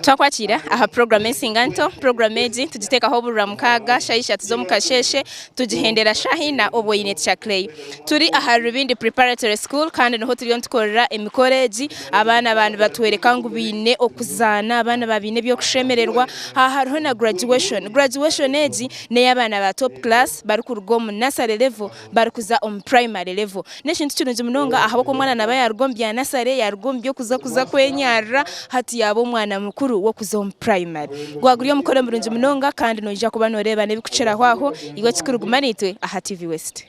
Twakwakiira aha puroguramu Ensinganto. Puroguramu egi tugiteekaho buri Rwamukaaga shaaha ishatu z'omu kasheeshe tugihendera shaaha ina obwo oine Teacher Clay. Turi aha Rubindi Preparatory School kandi niho turiyo nitukorera emikoro egi. Abaana ba nibatworeka ngu baine okuzaana, abaana ba baine eby'okushemererwa. Aha hariho na graduation. Graduation egi n'ey'abaana ba top class barikuruga omu nursery level barikuza omu primary level. N'ekintu kirungi munonga ahabw'okuba omwana naaba yaaruga omu bya nasare, yaaruga omu by'okuza kuza kwenyarira, hati yaaba omwana mukuru w'okuza omu primary. Gwaba guri omukoro murungi munonga kandi noija kuba nooreeba n'ebirikukiraho aho, iwe ekikuru guma naitwe aha TV West.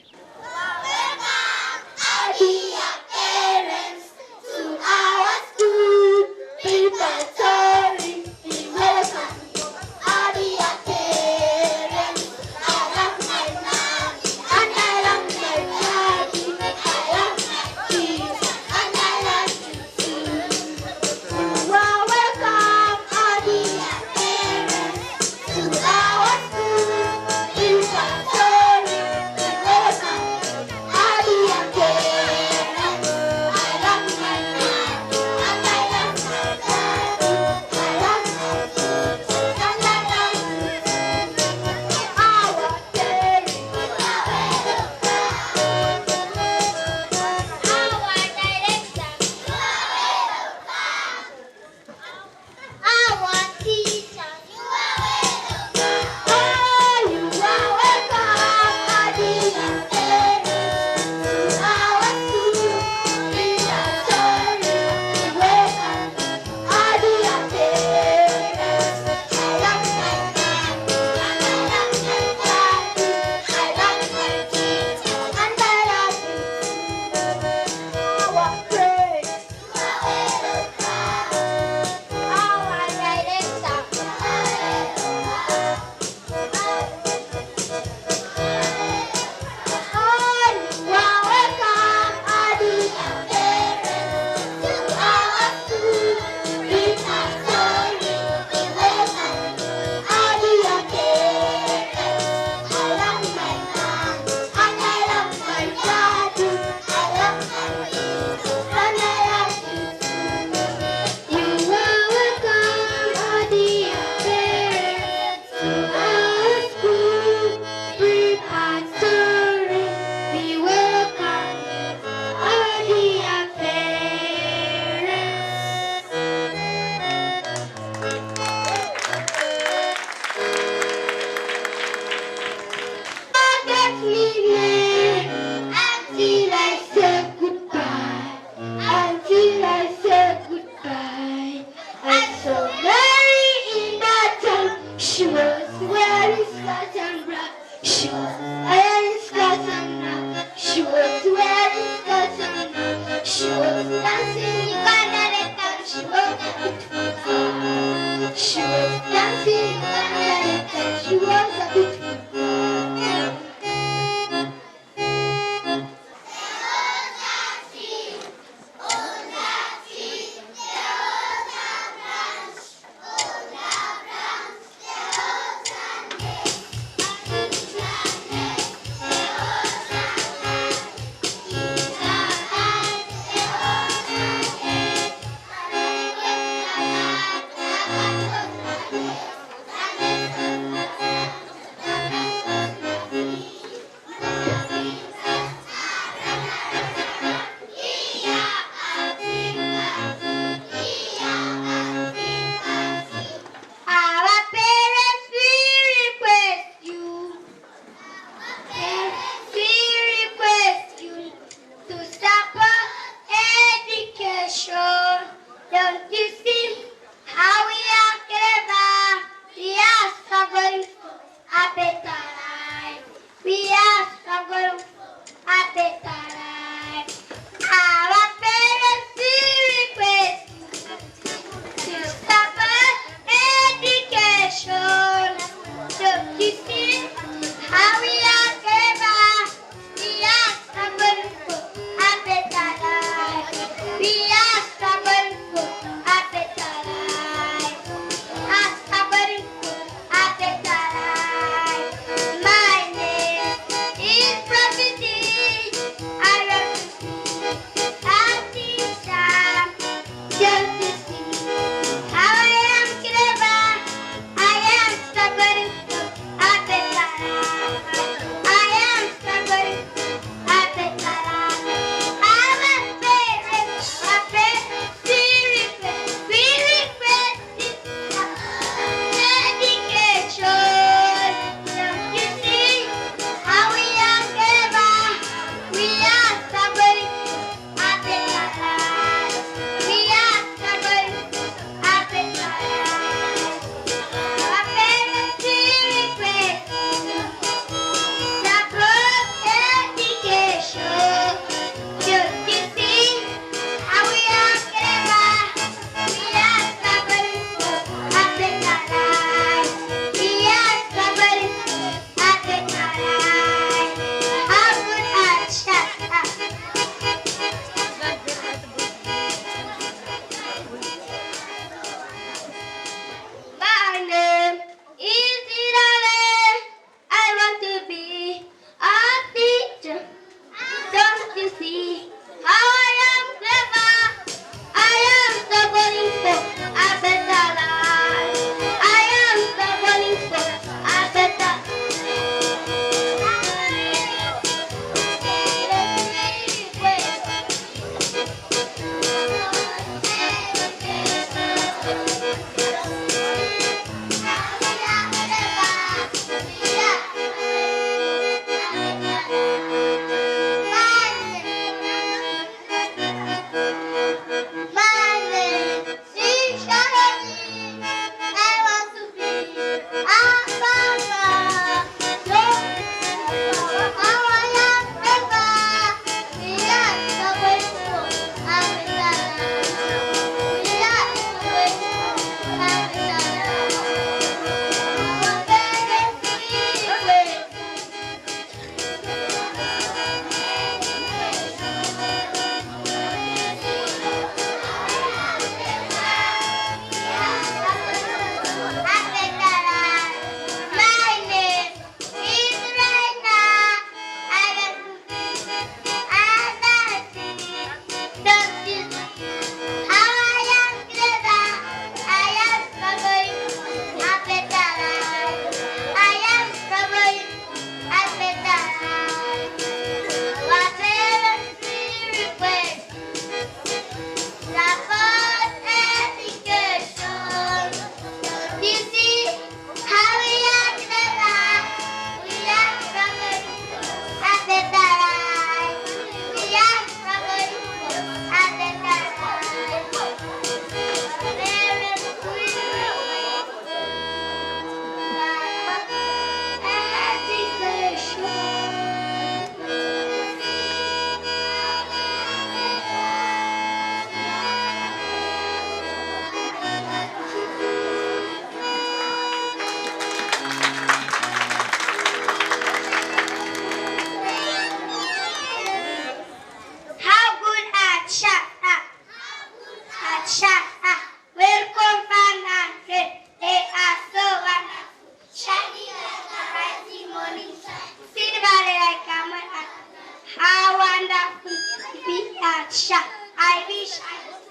teacher. I wish I was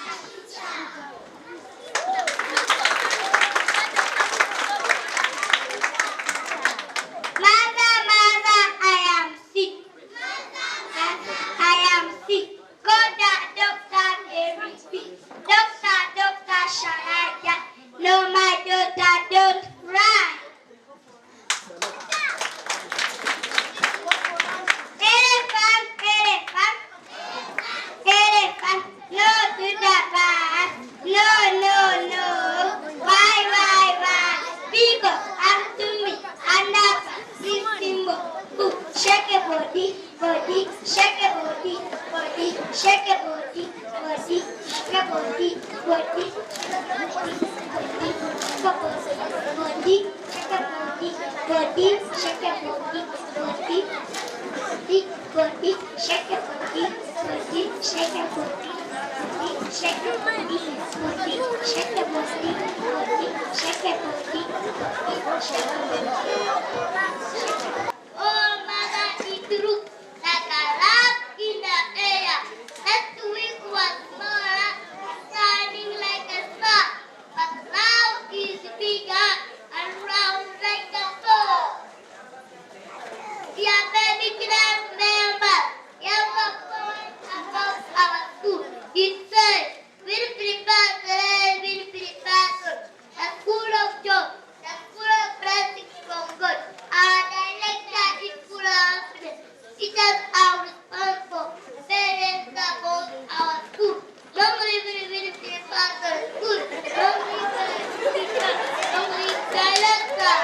a teacher. Mother, mother, I am sick. I am sick. Go to doctor very quick. Doctor, doctor, shall I die? No, my daughter, don't cry. Elephant, elephant, elephant, no to the back. No, no, no. Why? Because I'm to me, another simple. Shake a body, body, shake a body, body, shake a body, body, shake a body, body, body, shake a body, body, shake a body, body, body, body, shake a body, body, shake a body, body, shake a body, body, shake a body, body, shake a body, body, shake a body. Oh, mother, it looks like a lamp in the air. Last week was smaller, shining like a star, but now is bigger and round like a ball. Dear baby class members, you have a point about our school. It says, we'll prepare today, we'll prepare the school of joy, the school of blessings from God. Our director is full of happiness. Teachers are responsible. Parents support our school. Long live, will prepare the school. Long live the teacher. Long live director.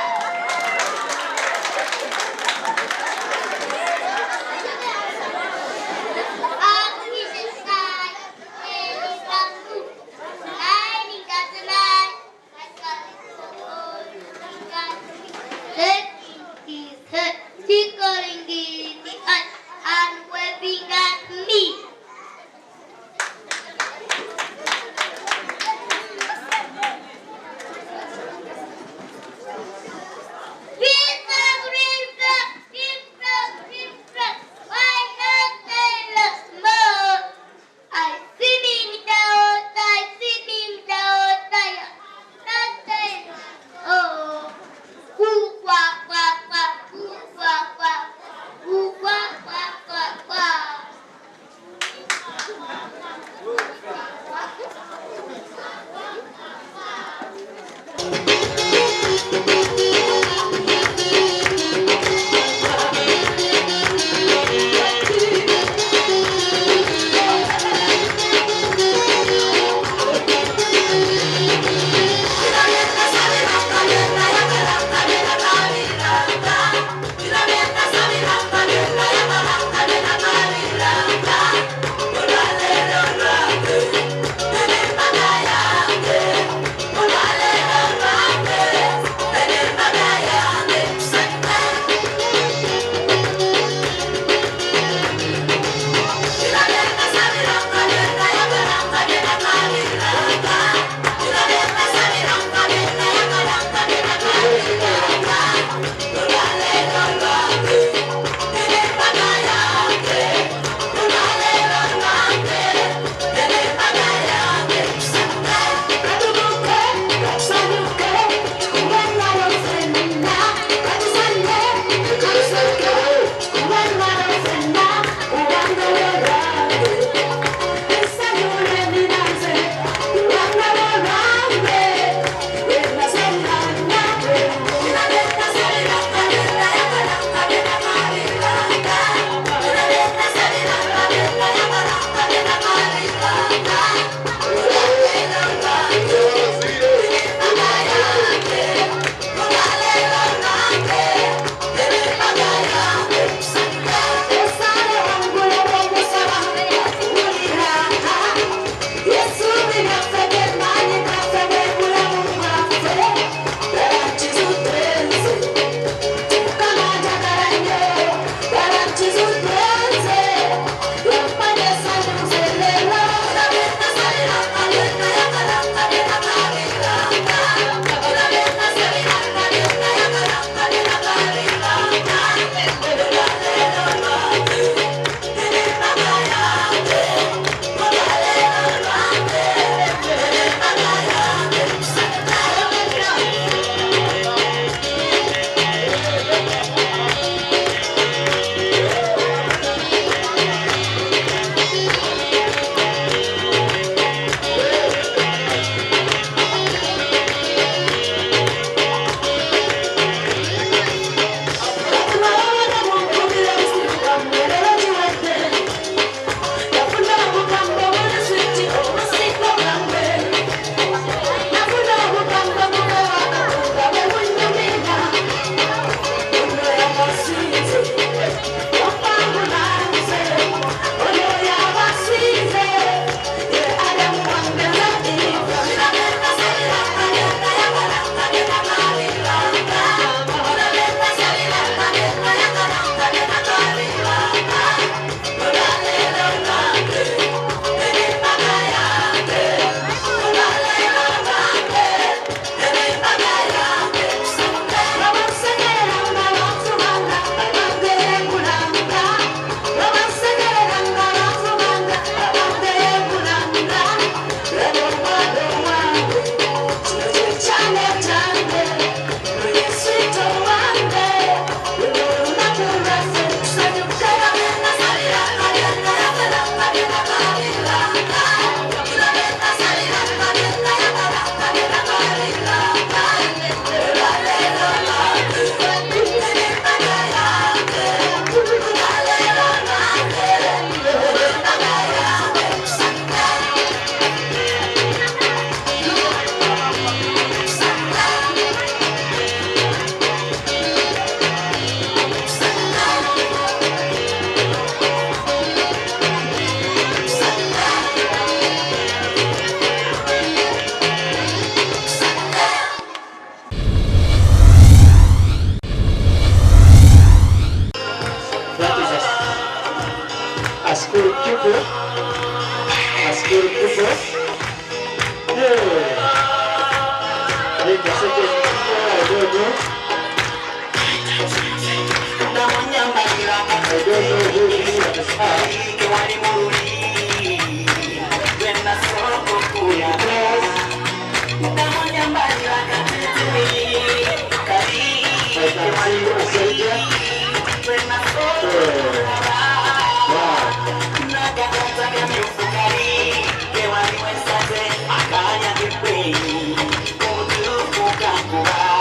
Our mission side is bamboo. Lining at the night, like a little boy, Taking his head, tickling in the eye. school pupil. A school pupil. Yeah. I think the second, yeah, I don't know. I don't know who these ones are. In the class, I can see a soldier. Yeah. Wow.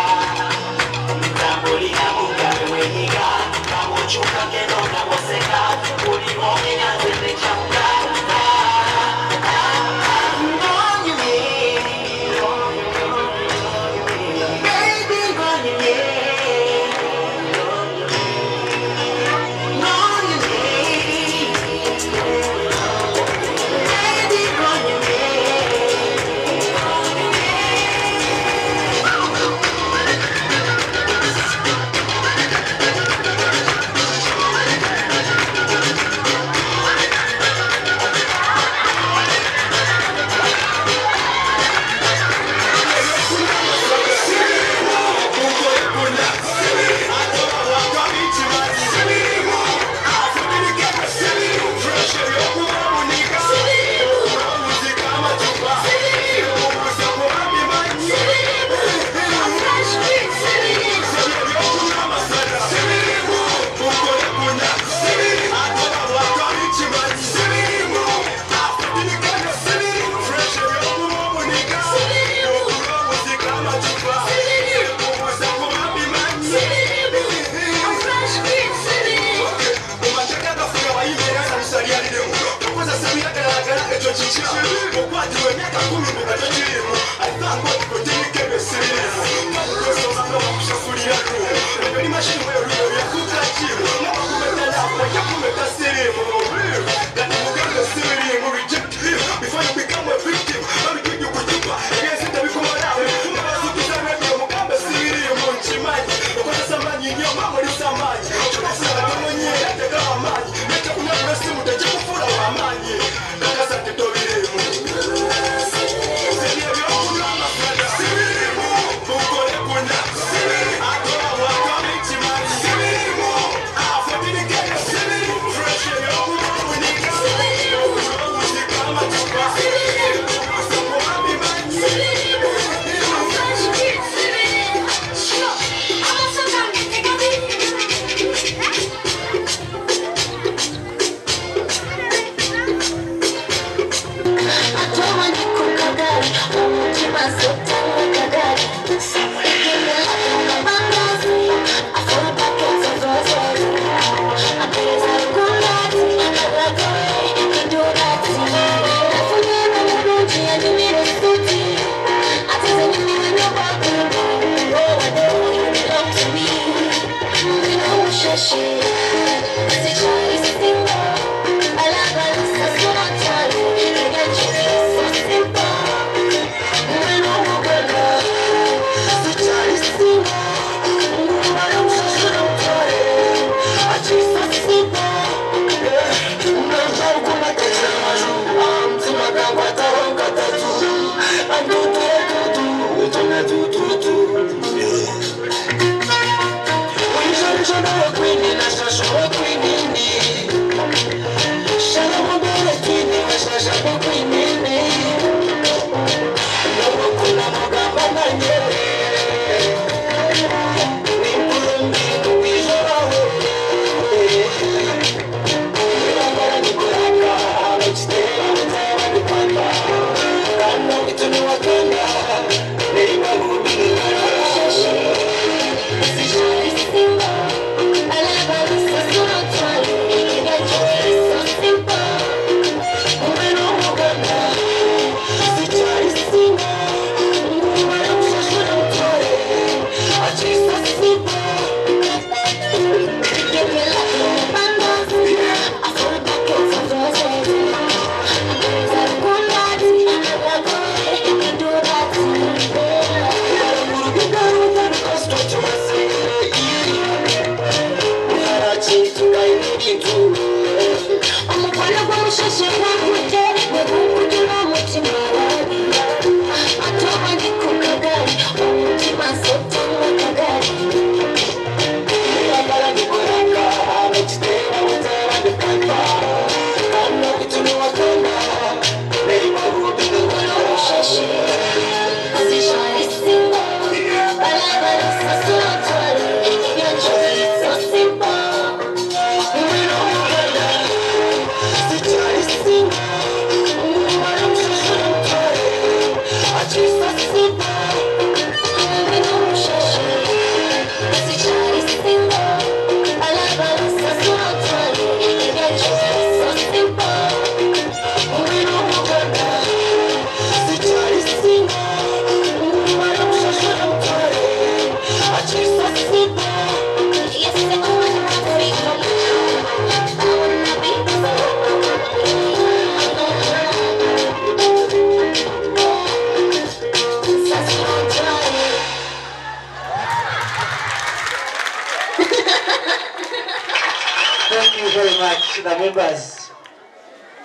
Thank you very much, the members.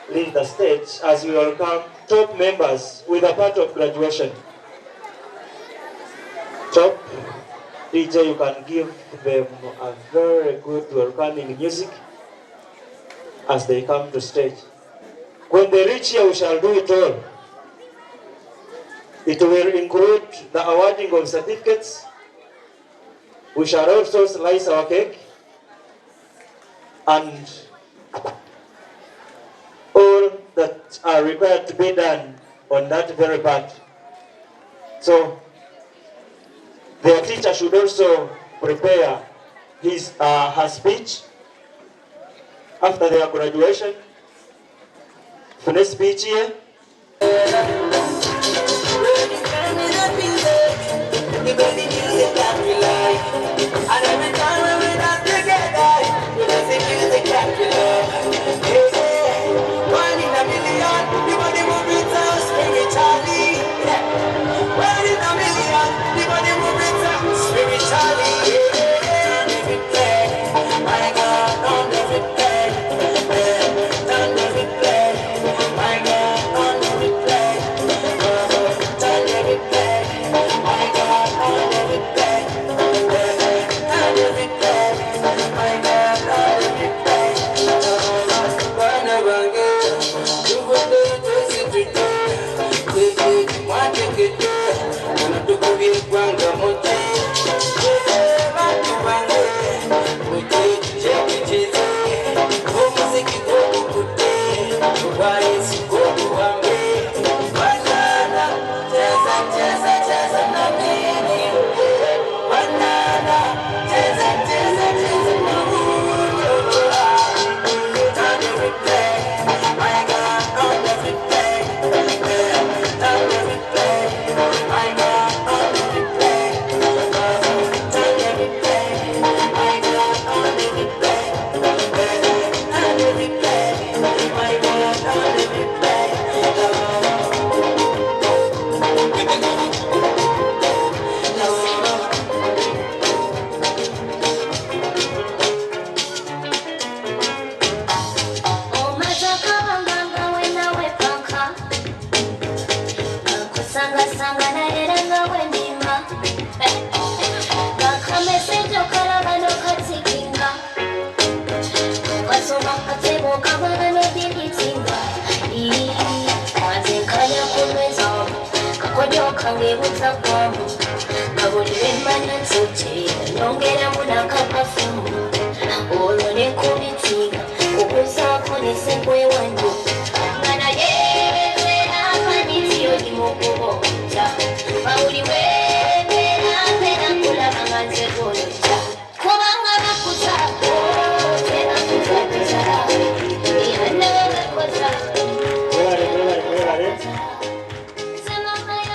Leave the stage as we welcome top members with a part of graduation. Top DJ, you can give them a very good welcoming music as they come to stage. When they reach here, we shall do it all. It will include the awarding of certificates. We shall also slice our cake and all that are required to be done on that very part. So their teacher should also prepare his her speech after their graduation. Fune speech here.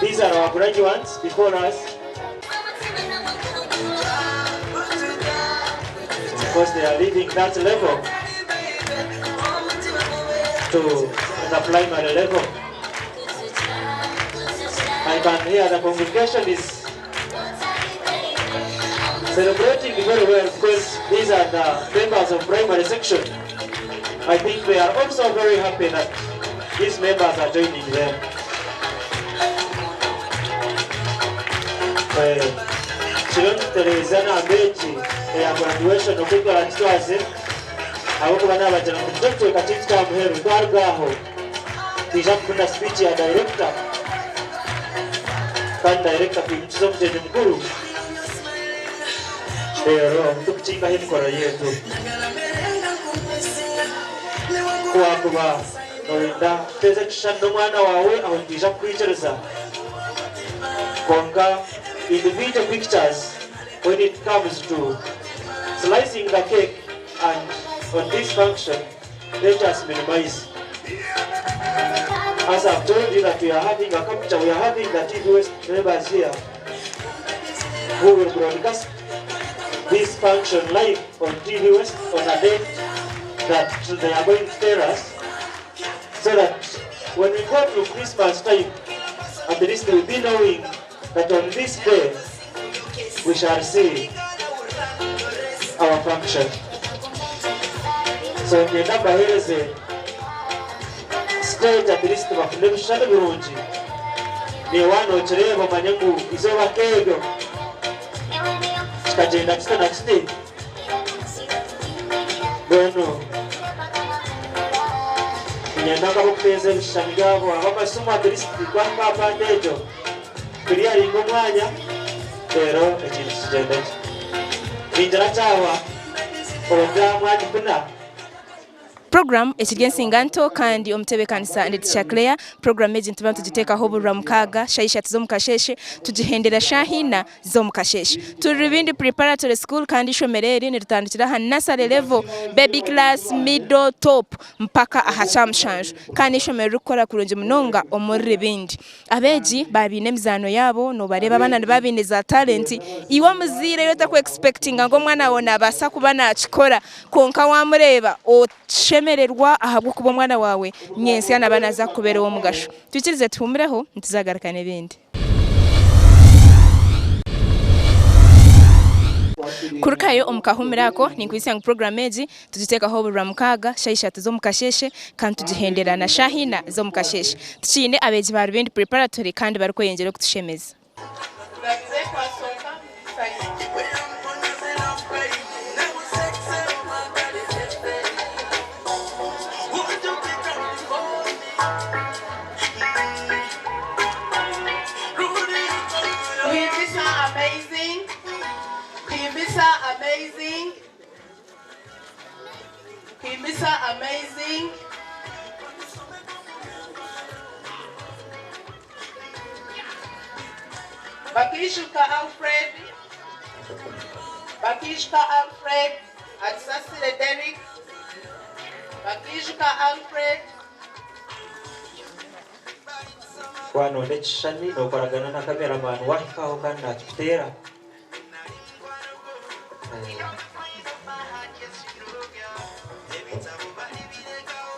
These are our graduates before us. Of course, they are leaving that level to the primary level. I can hear the congregation is celebrating very well because these are the members of primary section. I think they are also very happy that these members are joining them. Kiro nitutereeza namba egi eya graduation okwikara kitwaze ahabwokuba nabagira ngu nikyo kicweka kyaitu kya muheru. Twaruga aho twija kufuna speech ya director, kandi director twimukize omugyenyi mukuru, reero tukukingaho emikoro yetu. Kuwakuba noyenda kuteeza ekishushani n'omwana waawe, aho nitwija kukwikiriza, kwonka individual pictures, when it comes to slicing the cake and on this function, let us minimize. As I've told you that we are having a capture, we are having the TV West members here who will broadcast this function live on TV West on a date that they are going to tell us, so that when we go to Christmas time, at least we'll be knowing that on this day we shall see our function. So ngenda mbahereze stage at least bafune ebishushani birungi. Niiwe nokireeba omanye ngu izooba nk'eryo kikagyenda kiti na kiti. Mbwenu niinyenda nk'abarikuteeza ebishushani byabo ab'amasimu at least twahika aha part egyo clearinge omwanya reero ekintu kigyende gye. Ningira kyahwa obwo mwagifuna. Program ekiri ensinga nto kandi omutebekanisa ndi Teacher Claire. Program egi nituba nitugiteekaho buri Rwamukaaga shaaha ishatu z'omukasheeshe tugihendera shaaha ina z'omukasheeshe. Turi Rubindi Preparatory School kandi eishomero eri niritandikira aha nursery level, baby class, middle, top mpaka aha kyamushanju. Kandi n'eishomero ririkukora kurungi munonga omuri Rubindi. Abeegi baaba baine emizaano yaabo noobareeba abaana nibaba baine za talenti, iwe omuzaire iwe otaku expectinga ngu omwana waawe naabaasa kuba naakikora kwonka waamureeba oshemererwa ahabw'okuba omwana waawe nyentsya naaba naaza kukubeera ow'omugasho. Twikirize tuhuumureho nituzagaruka n'ebindi. Kurukayo omu kahuumuro ako, ninkwitsya ngu puroguraamu egi Tugiteekaho buri Rwamukaaga shaaha ishatu z'omukasheeshe kandi tugihendera na shaaha ina z'omukasheeshe. Tukiine abeegi ba Rubindi Preparatory kandi barikweyongyera okutushemeza. Kuhimbisa amazing Kuhimbisa amazing. Kuhimbisa amazing. Bakijuka Alfred Bakijuka Alfred Atusasire Derrick Bakijuka Alfred. Waanoonda ekishushani nookoragana na kameramani waahikaho kandi naakikuteera.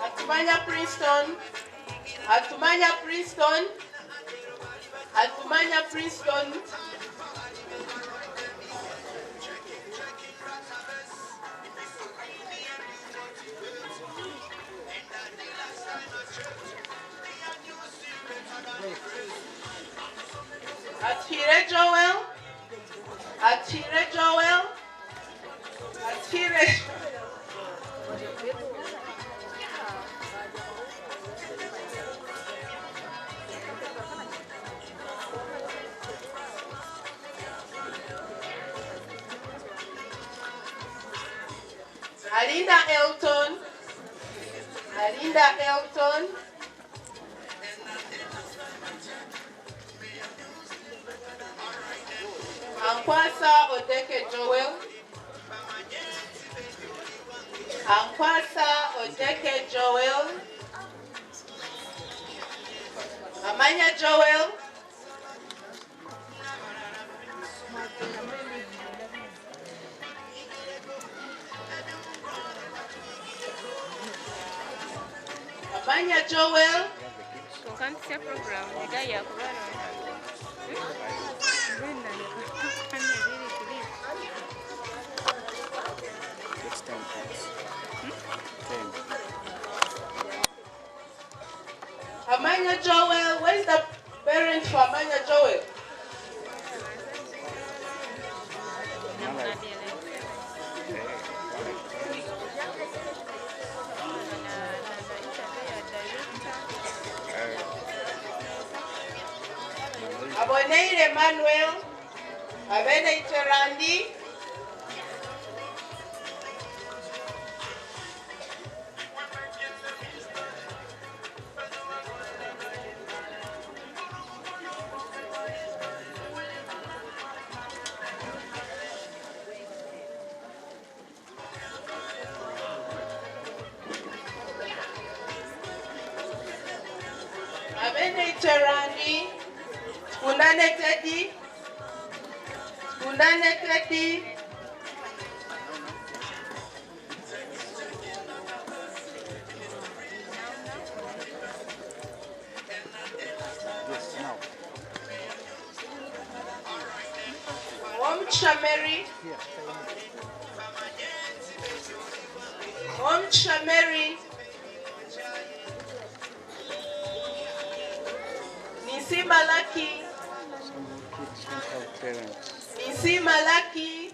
Atumanya Princeton Atumanya Princeton Atumanya Princeton. Atuhire Joel Atuhire Joel Atuhire Joel. Alinda Elton Alinda Elton. Ankwasa Odeke Joel Ankwasa Odeke Joel Amanya Joel. Amanya Joel. Amanya Joel, where is the parent for Amanya Joel? Aboneire Emmanuel, Abeneitwe Randy. Abeneitwe Randy, Tukundane Teddy, Tukundane Teddy. Owomugisha Mary. Komugisha Mary. Nisima Lucky. Nisima Lucky.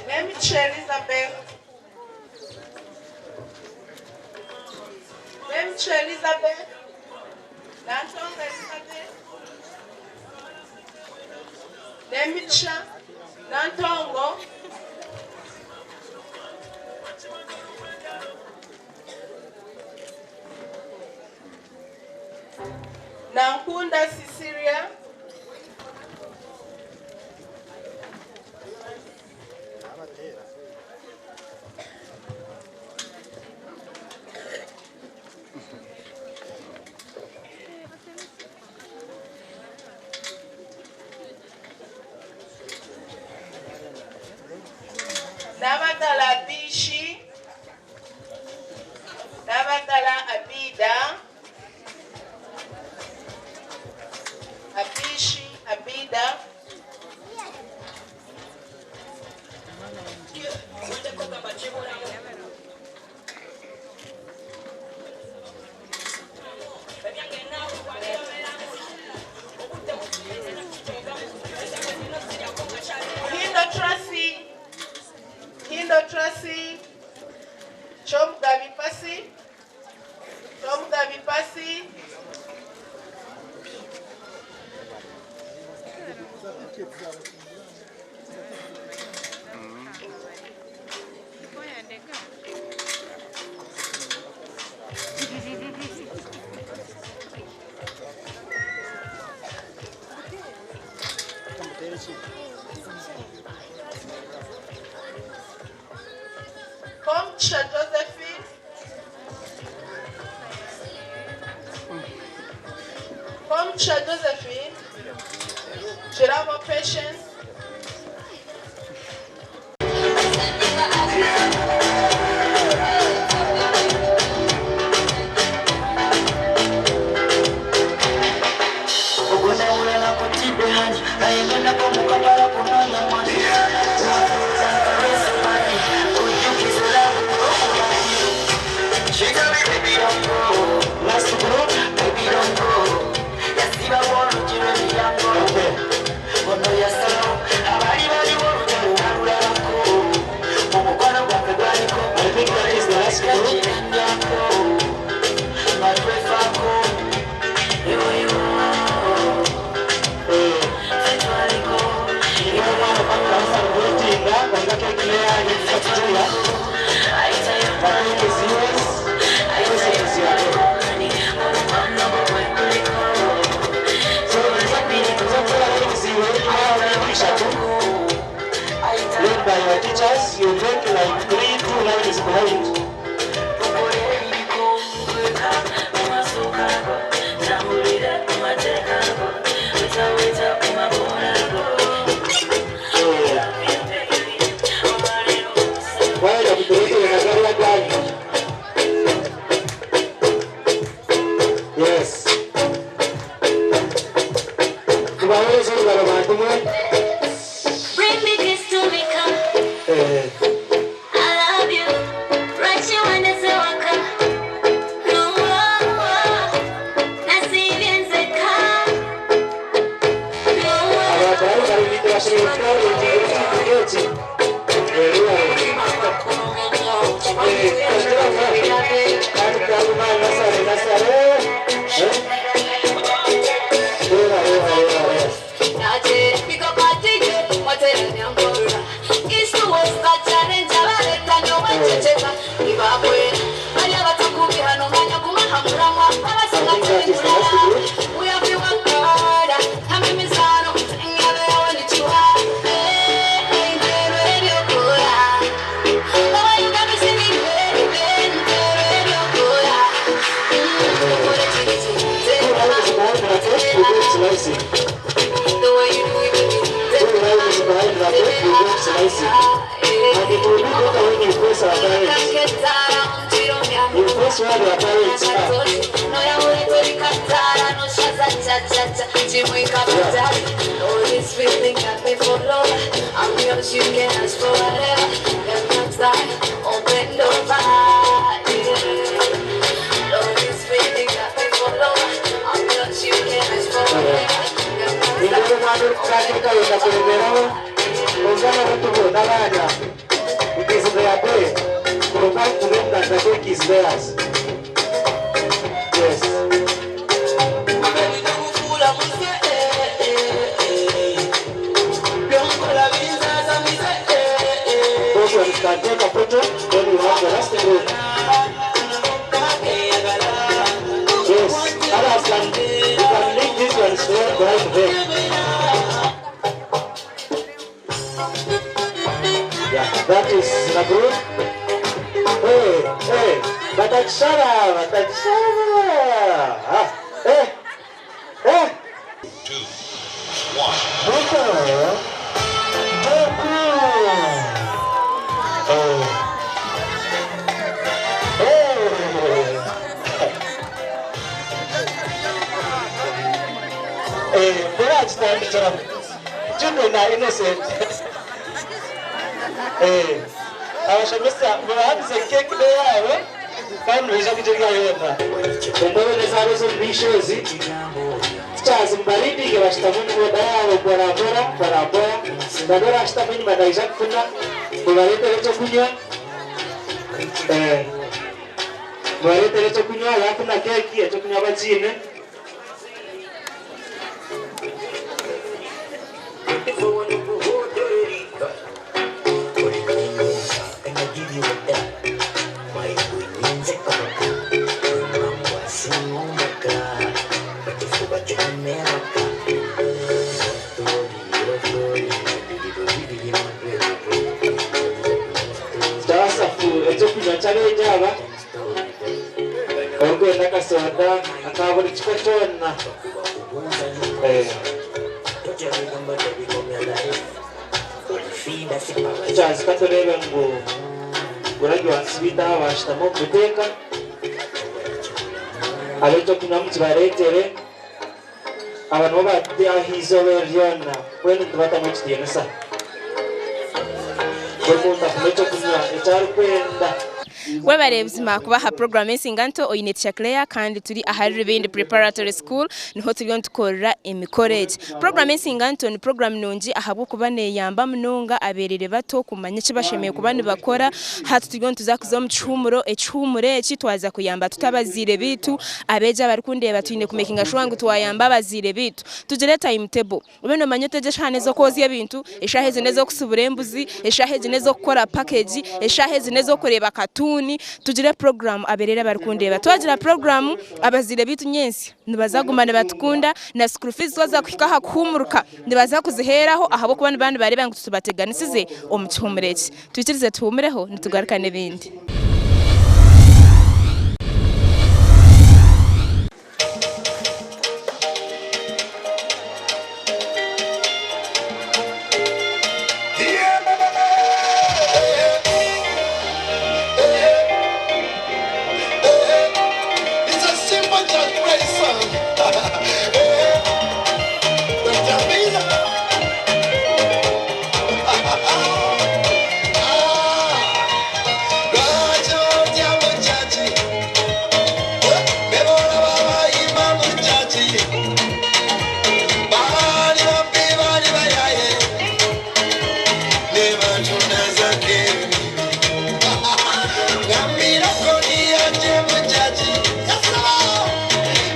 Nemigisha Elizabeth. Nemigisha Elizabeth. Nantongo Elizabeth. Nemigisha Nantongo. Nankunda Cecilia. Nabagala Bishi. Nabagala Abida. Abishi Abida. Hindo Tracy. Hindo Tracy. Chomugabi Pasi. Chomugabi Pasi. Comcha Josephine. Comcha Josephine. Chiramo Patience. Last group. I think that is the last group. Led by your teachers, you take like three, two lines behind. Wale kutuweka na gari ya gari. Yes. Tubawezo baro bantu mwe. Bring me kiss to me come. Eh, I love you. Right you when it's a waka. No more. Nasivyenzeka. No more. abatari bari bashobora gukora ingingo And it will be better when you face our parents. ask where their parents are. Nindeeba omwana orikutandika ayenda kuremeraho kwonka n'abatubona abaana. It is their day. Provide to them that the cake is theirs. Yes. Those ones can take a photo, then we have the rest group. Yes, others can, you can link these ones right there. Yeah, that is the group. Hey, hey, Batachara, Batachara. Ah, hey, hey. 2, 1. Boko. Boko. Oh. Hey. Eh, mbona kitandikira Junior na Innocent. Eh, abashomesa mubahanise cake day yaabo kandi nibaija kugirya yoona. Endobo nezaabo ez'omu maisho ezi tikyazi mubarindike bashutamu omu boda yaabo mporambora mporambora nabwo orashutama enyima naija kufuna mubareetere ekyokunywa. Eh, mubareetere ekyokunywa baafuna keeki ekyokunywa bakiine. Kyabasafu ekyokunywa ky'abeegi aba orikwenda akasoda aka buri kika kyona. Eh, kyazi katureebe ngu gurajuwansi biitu aba bashutama omu buteeka ab'ekyokunywa mukibareetere aba nibo bati aha izooba ryona mbwenu nitubatamu ekitiinisa buri muntu afune ekyokunywa eki arikwenda. Webare buzima kubaha program ensinga nto oine Teacher Claire kandi turi ahari Rubindi Preparatory School niho turiyo nitukorera emikoro egi. Program ensinga nto ni program nungi ahabw'okuba neyamba munonga aberere bato kumanya eki bashemereire kuba nibakora. Hati turiyo nituza kuza omu kihumuro, ekihumuro eki twaza kuyamba tuta abazaire bitu. Abeegi abarikundeeba twine kumakinga sure ngu twayamba abazaire bitu. Tugire timetable. Obe nomanya otegye eshaaha n'ez'okwozya ebintu, eshaaha ezi n'ez'okusibura embuzi, eshaaha ezi n'ez'okukora package, eshaaha ezi n'ez'okureeba katuni. Tugire program aberere abarikundeeba. Twagira program abazaire bitu nyensi nibaza kuguma nibatukunda na school fees twaza kuhika aha kuhumuruka nibaza kuziheraho ahabw'okuba niba nibareeba ngu tubateganisize omu kihumuro eki. Twikirize tuhumureho nitugaruka n'ebindi. It's a simple church praise song. Dr. Mila. Rajo Diabo Chachi. Bebora Baba Imamu Chachi. Bali Bambi Bali Bayaye. Neba Tunazake. Gambira Koni Aje Muchachi.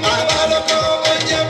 Abaloko Aje.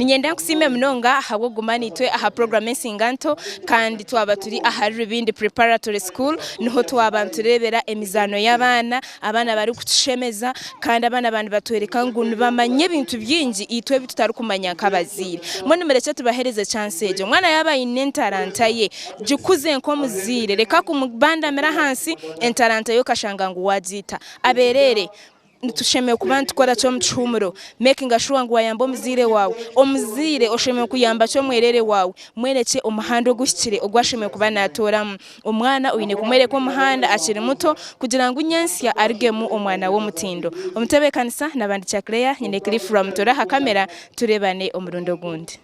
Niinyenda nkusiime munonga ahabw'okuguma naitwe aha puroguraamu Ensinganto kandi twaba turi ahari Rubindi Preparatory School niho twaba nitureebera emizaano y'abaana, abaana barikutushemeza kandi abaana ba nibatworeka ngu nibamanya ebintu bingi itwe ebi tutarikumanya nk'abazaire. Mbwenu murekye tubaheereze chance egyo. Omwana yaaba aine entaranta ye, gikuze nk'omuzaire reka kumubandamira ahansi entaranta ye okashanga ngu waagiita. Abeereere. Nitushemereire kuba nitukora ki omu kihuumuro? Mekinga shuwa ngu wayamba omuzaire waawe. Omuzaire oshemereire kuyamba ki omwereere waawe? Mwerekye omuhanda oguhikire ogu ashemereire kuba naatooramu. Omwana oine kumwereka omuhanda akiri muto kugira ngu nyentsya arugemu omwana w'omutindo. Omutebeekanisa, Nabandikya Claire, nyine Cliff Rwamutooro aha kamera, tureebane omurundi ogundi.